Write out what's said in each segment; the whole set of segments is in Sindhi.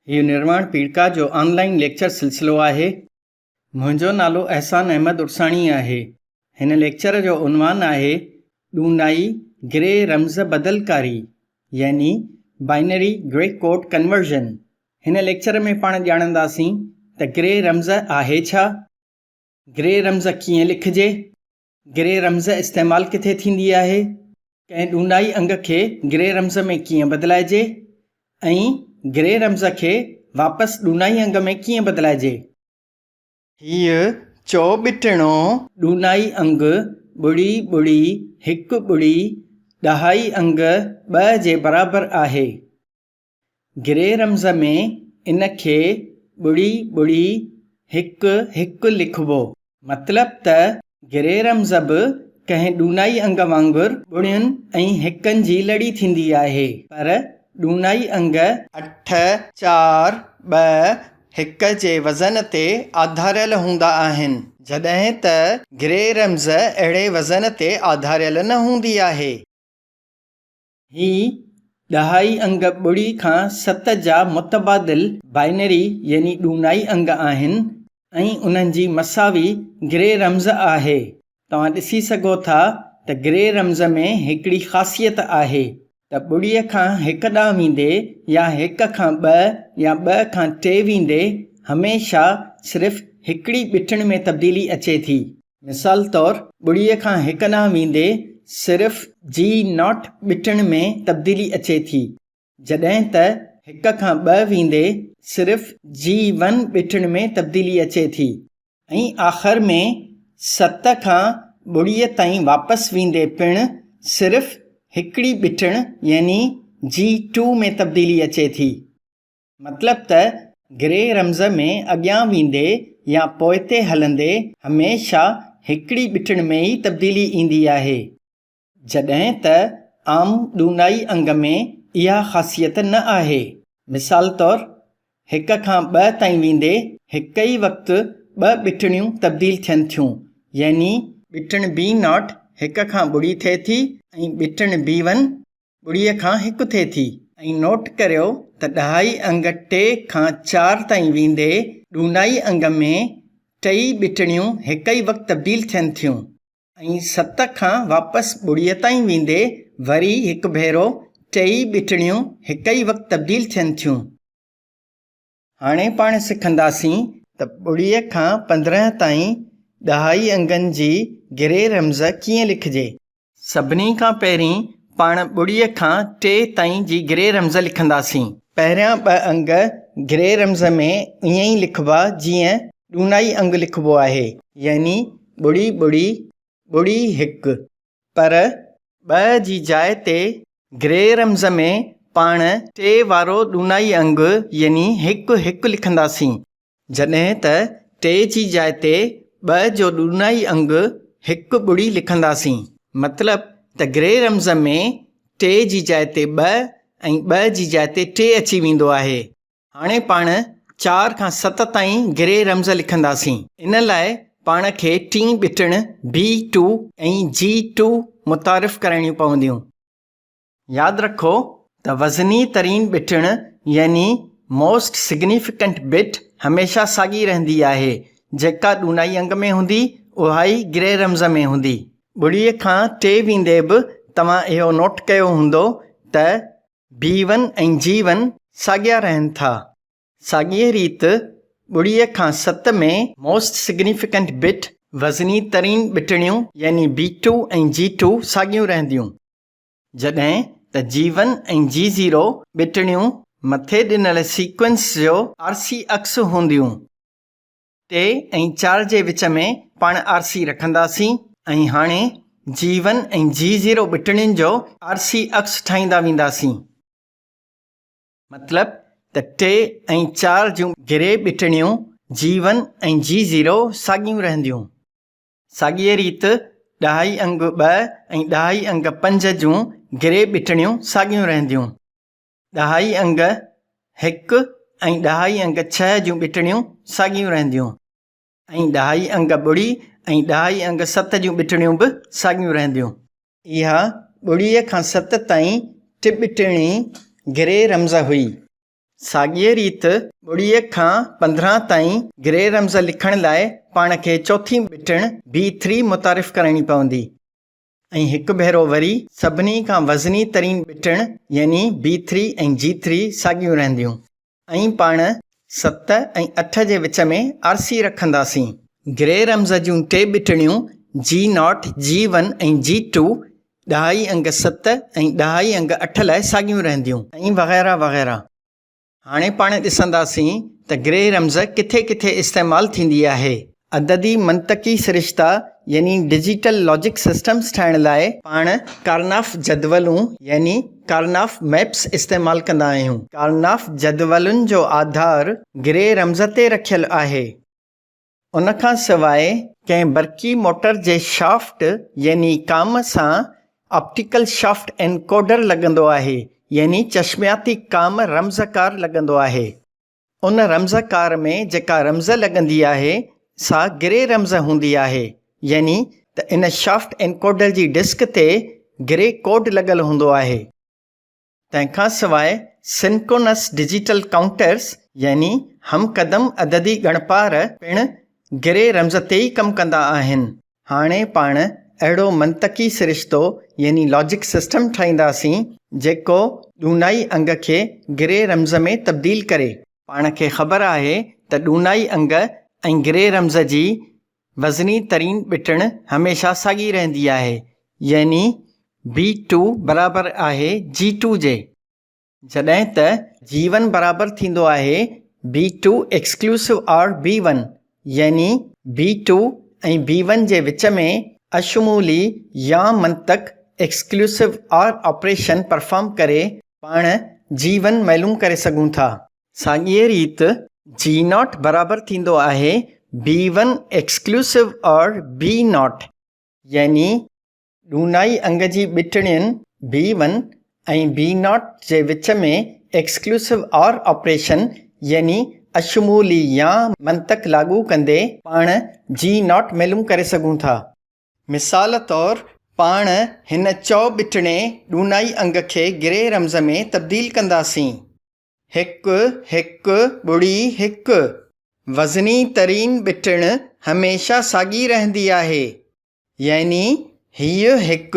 هيء نرواڻ پيڙڪا جو آن لائين ليڪچر سلسلو آهي. منهنجو نالو احسان احمد عرساڻي آهي. هن ليڪچر جو عنوان آهي ڏونائي گري رمز بدلڪاري يعني Binary Gray Code Conversion. هن ليڪچر ۾ پاڻ ڄاڻنداسين ته گري رمز آهي ڇا؟ گري رمز ڪيئن لکجي؟ گري رمز استعمال ڪٿي ٿيندي آهي؟ ڪنهن ڏونڊائي انگ کي گري رمز ۾ ڪيئن بدلائجي ۽ گري رمز کي واپس ڏونڊائي انگ ۾ ڪيئن بدلائجي؟ هيء چؤٻٽڻو ڏونڊائي انگ ٻڙي ٻڙي هڪ ٻڙي ڏهائي انگ ٻه جي برابر آهي. گري رمز ۾ ان کي ٻڙي ٻڙي هڪ هڪ لکبو. مطلب ته گري رمز به ڪنهن ڏونائي انگ وانگر ٻڙين ۽ هڪن جي لڙي ٿيندي آهي، پر ڏونائي انگ. اٺ، چار، ٻه، هڪ جي وزن تي آڌاريل هوندا آهن، جڏهن ته گري رمز اهڙي وزن تي آڌاريل نه هوندي آهي. هي ڏهائي انگ ٻڙي کان ست جا متبادل بائنري يعني ڏونائي انگ آهن ۽ انهن جي مساوي گري رمز آهي. توهان ڏسي سگهو ٿا ته گري رمز ۾ هڪڙي خاصيت آهي ته ٻڙي کان هڪ ڏانهن ويندي يا هڪ کان ٻه يا ٻه کان ٽي ويندي هميشه صرف هڪڙي ٻٽڻ ۾ تبديلي اچي ٿي. مثال طور ٻڙيء کان هڪ ڏانهن ويندي صرف جي not ٻٽڻ ۾ تبديلي اچي ٿي، جڏهن ته هڪ کان ٻه ويندي صرف جي ون ٻٽڻ ۾ تبديلي اچي ٿي ۽ آخر ۾ ست کان ٻڙيء تائين واپس ويندي پڻ صرف هڪڙي ٻٽڻ يعني جي ٽو ۾ تبديلي اچي ٿي. مطلب ته گري رمز ۾ اڳيان ويندي يا پوئتي هلندي هميشه هڪڙي ٻٽڻ ۾ ئي تبديلي ايندي آهي، جڏهن ته عام ڏونائي انگ ۾ اها خاصيت نه آهي. مثال طور هڪ کان ٻه تائين ويندي هڪ ئي وقت ٻه ٻٽڻيون تبديل ٿين ٿيون، يعني. ٻٽڻ بي not هڪ کان ٻڙي ٿئي ٿي ۽ ٻٽڻ بي ون ٻڙيء کان هڪ ٿئي ٿي. ۽ نوٽ ڪريو ته ڏهائي انگ ٽي کان چار تائين ويندي ڏونائي انگ ۾ ٽئي ٻٽڻيون هڪ ئي وقت تبديل ٿين ٿيون ۽ ست کان واپس ٻڙيء تائين ويندي وري هڪ ڀيرو ٽئي ٻٽڻيون هڪ ئي وقت تبديل ٿين ٿيون. هاڻي پاڻ سکنداسين ته ٻڙيء کان 15 تائين ڏهائي انگن جي گري رمز ڪيئن لکجي. سڀني کان پهرين پاڻ ٻڙيء کان ٽي تائين جي گري رمز لکنداسين. پهريان ٻه انگ گري رمز ۾ ائين ئي لکبا جيئن ڏونائي انگ لکبو آهي، يعني ٻڙي ٻڙي ٻڙي هڪ، پر ٻه جي جاء تي گري رمز ۾ پاڻ ٽي وارو ڏونائي انگ يعني هڪ هڪ لکنداسين. جڏهن ته ٽي جي جاء تي ٻه جو ڏونائي انگ هڪ ٻڙي لکنداسين. مطلب ته گري رمز ۾ ٽي جي جاء تي ٻه ۽ ٻه جي جاء تي ٽي اچي ويندو آهي. هاڻي پاڻ چار کان ست تائين گري رمز لکنداسين. ان لاء پاڻ کي ٽين ٻٽڻ بي ٽو ۽ جي ٽو متعارف ڪرائڻيون پونديون. ياد رکو ته وزني ترين ٻٽڻ يعني Most Significant Bit هميشه ساڳي رهندي آهي، جيڪا ڏونائي انگ ۾ هوندي، اها ئي گري رمز ۾ هوندي. ٻڙيء کان ٽي ويندي به توهان اهو نوٽ ڪيو هوندو ته بي ون ۽ جي ون ساڳيا رهن ٿا. ساڳيء ريت ٻڙيء کان ست ۾ Most Significant Bit وزني ترين ٻٽڻيون يعني بي ٽو ۽ جي ٽو ساڳيون رهنديون. جڏهن ته جي ون ۽ جي زيرو ٻٽڻيون مٿي ڏنل سيڪوئنس جو آرسي عڪس هونديون. ٽي ۽ چار جي وچ ۾ پاڻ آرسي رکنداسين ۽ هاڻي جي ون ۽ جي زيرو ٻٽڻين جو آرسي عڪس ٺاهيندا وينداسين. مطلب ته ٽي ۽ چار جون گري ٻٽڻيون جي ون ۽ جي زيرو ساڳيون رهنديون. ساڳيء ريت ڏهائي انگ ٻه ۽ ڏهائي انگ پنج جون گري ٻٽڻيون ساڳيون رهنديون. ڏهائي انگ هڪ ۽ ڏهائي انگ ڇهه جون ٻٽڻيون ساڳيون رهنديون ۽ ڏهائي انگ ٻڙي ۽ ڏهائي انگ ست جون ٻٽڻيون به ساڳيون رهنديون. اها ٻڙيء کان ست تائين ٽٻٽڻي گري رمز هئي. ساڳيء ريت ٻڙيء کان 15 تائين گري رمز لکڻ لاء پاڻ کي چوٿين بٽڻ بي ٿري متعارف ڪرائڻي پوندي ۽ هڪ ڀيرو وري سڀني کان وزني ترين بٽڻ يعني بي ٿري ۽ جي ٿري ساڳيون رهنديون ۽ پاڻ 7 ۽ 8 جي وچ ۾ آرسي رکنداسين. گري رمز جون ٽي بٽڻيون جي not, G one ۽ G two ڏهائي انگ 7 ۽ ڏهائي انگ 8 لاء ساڳيون رهنديون ۽ وغيره وغيره. هاڻي پاڻ ڏسنداسين ته گري رمز ڪٿي ڪٿي استعمال ٿيندي آهي. عددي منطقي سرشتا يعني ڊجيٽل لاجڪ سسٽمز ٺاهڻ لاء پاڻ ڪارناف جدولون يعني ڪارناف ميپس استعمال ڪندا آهيون. ڪارناف جدولن جو آڌار گري رمز تي رکيل آهي. ان کان سواء ڪنهن برقي موٽر جي شافٽ يعني ڪام سان آپٽيڪل شافٽ انڪوڊر لڳندو آهي يعني چشمياتي ڪام رمزڪار لڳندو آهي. ان رمزڪار ۾ جيڪا رمز لڳندي آهي سا گري رمز هوندي آهي يعني ته ان شافٽ انڪوڊر جي ڊسڪ تي گري ڪوڊ لڳل هوندو آهي. تنهن کان سواء سنڪرونس ڊجيٽل ڪائونٽرز يعني هم قدم عددي ڳڻپار پڻ گري رمز تي ئي ڪم ڪندا آهن. هاڻي پاڻ اهڙو منطقي سرشتو يعني لاجڪ سسٽم ٺاهينداسين جيڪو ڏونائي انگ کي گري رمز ۾ تبديل ڪري. پاڻ کي خبر آهي ته ڏونائي انگ ۽ گري رمز جي وزني ترين ٻٽڻ هميشه ساڳي رهندي آهي يعني بي ٽو برابر آهي جي ٽو جي. جڏهن ته جي ون برابر ٿيندو آهي B two exclusive or B one يعني بي ٽو ۽ بي ون جي وچ ۾ اشمولي يا منطق ايڪسڪلوسو آر آپريشن پرفارم ڪري پاڻ جي ون معلوم ڪري سگهون ٿا. ساڳيء ريت جي not برابر ٿيندو آهي B one exclusive or B naught يعني ڏونائي انگ جي ٻٽڻين بي ون ۽ بي not جي وچ ۾ ايڪسڪلوسو آر آپريشن يعني اشمولي يا منطق لاڳو ڪندي پاڻ جي not معلوم ڪري سگهون ٿا. مثال طور پاڻ هن چؤ ٻٽڻي ڏونائي انگ کي گري رمز ۾ تبديل ڪنداسين. هڪ، هڪ، ٻڙي، هڪ. وزني ترين ٻٽڻ هميشه ساڳي رهندي آهي، يعني هيء هڪ،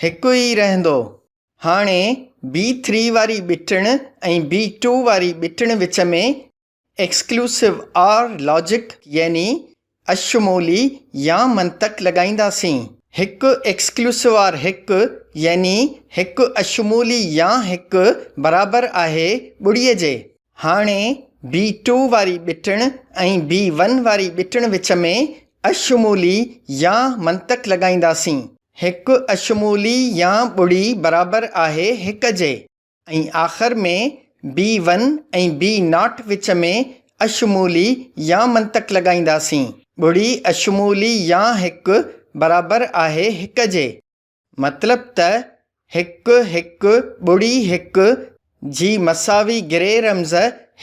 هڪ ئي رهندو. هاڻي بي ٿري واري ٻٽڻ ۽ بي ٽو واري ٻٽڻ وچ ۾ ايڪسڪلوسو آر لاجڪ يعني اشمولي يا منطق لڳائينداسين. هڪ ايڪسڪلوسو آر هڪ يعني هڪ اشمولي يا هڪ برابر آهي ٻڙيء جي. هاڻي بي ٽو واري ٻٽڻ ۽ بي ون واري ٻٽڻ وچ ۾ اشمولي يا منطق لڳائينداسين. هڪ اشمولي يا ٻڙي برابر آهي هڪ جي. ۽ آخر ۾ B one ۽ B not which ۾ اشمولي يا منطق لڳائينداسين. ٻڙي اشمولي يا هڪ برابر آهي هڪ جي. مطلب ته هڪ هڪ ٻڙي هڪ جي مساوي گري رمز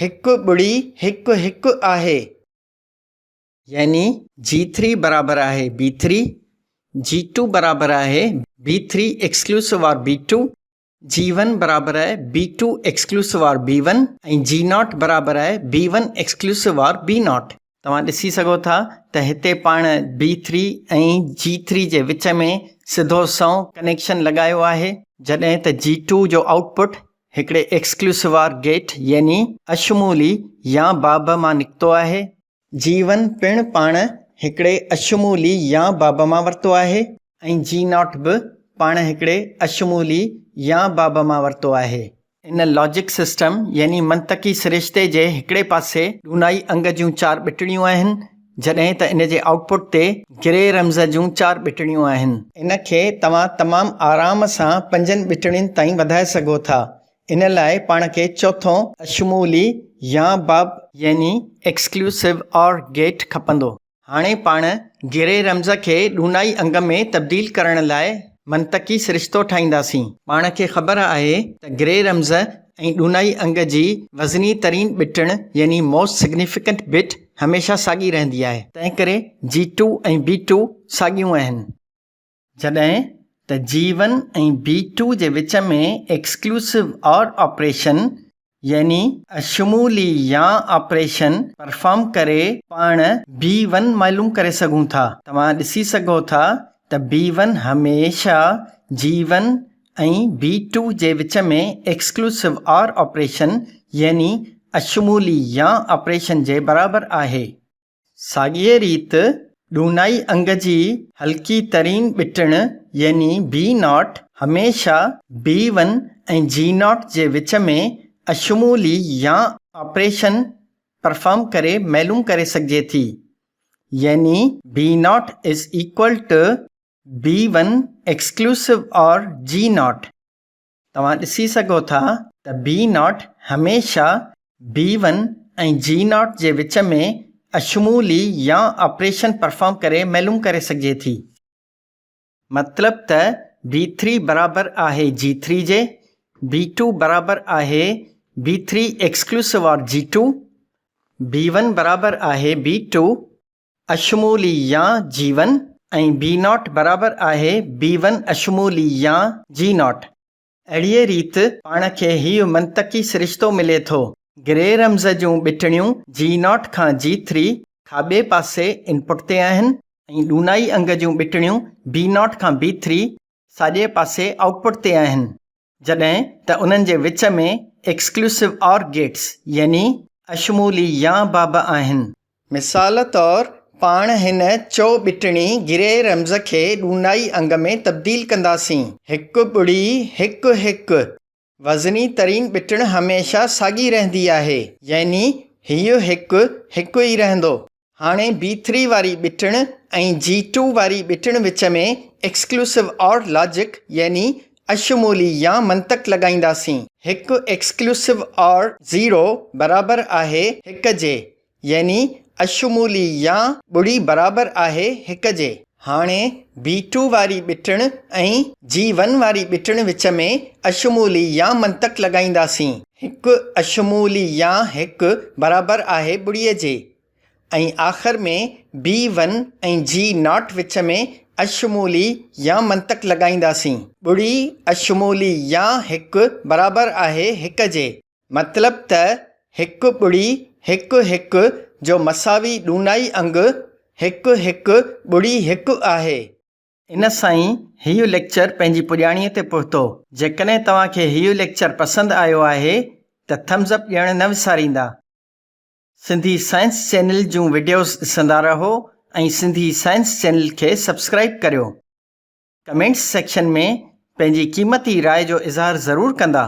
هڪ ٻڙي هڪ هڪ آهي. يعني جي ٿري برابر آهي بي ٿري، جي ٽو برابر آهي B three exclusive or B two, G one برابر آهي B two exclusive or B one ۽ G naught برابر آهي B one exclusive or B naught. توهان ڏسي سگهو ٿا ته هتي پاڻ بي ٿري ۽ جي ٿري جي وچ ۾ سڌو سنئون ڪنيڪشن لڳايو آهي. جڏهن ته جي ٽو جو آئوٽ پٽ هڪڙي ايڪسڪلوسو آر گيٽ يعني اشمولي يا باب مان نڪتو آهي. جي ون پڻ پاڻ هڪڙي اشمولي يا باب مان ورتو آهي. ۽ جي not به پاڻ هڪڙي اشمولي يا باب مان ورتو آهي. ان لاجڪ سسٽم يعني منطقي سرشتي جي هڪڙي پاسي ڏونائي انگ جون چار ٻٽڻيون آهن، جڏهن ته ان جي آئوٽ پٽ تي گري رمز جون چار ٻٽڻيون آهن. ان کي توهان تمام آرام سان پنجن ٻٽڻين تائين وڌائي سگهو ٿا. ان لاء پاڻ کي چوٿون اشمولي يا باب يعني ايڪسڪلوسو آر گيٽ کپندو. هاڻي پاڻ گري رمز کي ڏونائي انگ ۾ تبديل ڪرڻ لاء منطقي سرشتو ٺاهينداسين. پاڻ کي خبر آهي ته گري رمز ۽ ڏونائي انگ جي وزني ترين ٻٽڻ يعني Most Significant Bit هميشه ساڳي رهندي آهي. تنهنڪري جي ٽو ۽ بي ٽو ساڳيون آهن. جڏهن ته جي ون ۽ بي ٽو جي وچ ۾ ايڪسڪلوسو آر آپريشن يعني اشمولي يا آپريشن پرفارم ڪري پاڻ بي ون معلوم ڪري سگهون ٿا. توهان ڏسي سگهو ٿا ته بي ون هميشه جي ون ۽ بي ٽو جي وچ ۾ ايڪسڪلوسو آر آپريشن يعني اشمولي يا آپريشن جي برابر آهي. ساڳيء ريت ڏونائي انگ جي هلڪي ترين ٻٽڻ يعني بي not هميشه بي ون ۽ جي not جي وچ ۾ اشمولي يا آپريشن پرفارم ڪري معلوم ڪري سگهجي ٿي يعني B naught is equal to B one exclusive or G naught. توهان ڏسي سگهو ٿا ته بي not هميشه بي ون ۽ جي not جي وچ ۾ اشمولي يا آپريشن پرفارم ڪري معلوم ڪري سگهجي ٿي. مطلب ته بي ٿري برابر آهي جي ٿري جي، بي ٽو برابر آهي B three exclusive or G two, B one برابر آهي بي ٽو، اشمولي يا جي ون ۽ بي not برابر آهي بي ون اشمولي يا جي not. اهڙيء ريت پاڻ کي هيء منطقي سرشتو ملي ٿو. گري رمز جون ٻٽڻيون جي not کان جي ٿري کاٻي پاسي انپٽ تي آهن ۽ ڏونائي انگ جون ٻٽڻيون بي not کان بي ٿري ساڄي پاسي آئوٽ پٽ تي آهن. جڏهن ته انهن جي وچ ۾ ايڪسڪلوسو آر گيٽس يعني اشمولي يا باب آهن. مثال طور پاڻ هن چو ٻٽڻي گري رمز کي ڏونائي انگ ۾ تبديل ڪنداسين. هڪ ٻڙي هڪ هڪ. وزني ترين ٻٽڻ هميشه ساڳي رهندي آهي يعني هيء هڪ هڪ ئي رهندو. هاڻي بي ٿري واري ٻٽڻ ۽ جي ٽو واري ٻٽڻ وچ ۾ ايڪسڪلوسو آر لاجڪ يعني اشمولي يا منطق لڳائينداسين. هڪ ايڪسڪلوسو آر زيرو برابر آهي هڪ جي يعني اشمولي يا ٻڙي برابر آهي هڪ جي. هاڻي بي ٽو واري ٻٽڻ ۽ جي ون واري ٻٽڻ وچ ۾ اشمولي يا منطق لڳائينداسين. هڪ اشمولي يا هڪ برابر آهي ٻڙيء جي ۽ آخر ۾ بي ون ۽ جي not which ۾ اشمولي يا منطق لڳائينداسين. ٻڙي اشمولي يا هڪ برابر آهي هڪ جي. مطلب ته هڪ ٻڙي هڪ هڪ جو مساوي ڏونائي انگ هڪ هڪ ٻڙي هڪ آهي. ان سان ئي هيء ليڪچر پنهنجي پڄاڻيء تي پهتو. جيڪڏهن توهان کي هيء ليڪچر پسند آيو آهي ته ٿمز اپ ڏيڻ نه وساريندا. سنڌي سائنس چينل جون وڊيوز ڏسندا رهو ۽ سنڌي سائنس چينل کي سبسڪرائيب ڪريو. ڪمينٽس سيڪشن ۾ پنهنجي قيمتي راء جو اظهار ضرور ڪندا.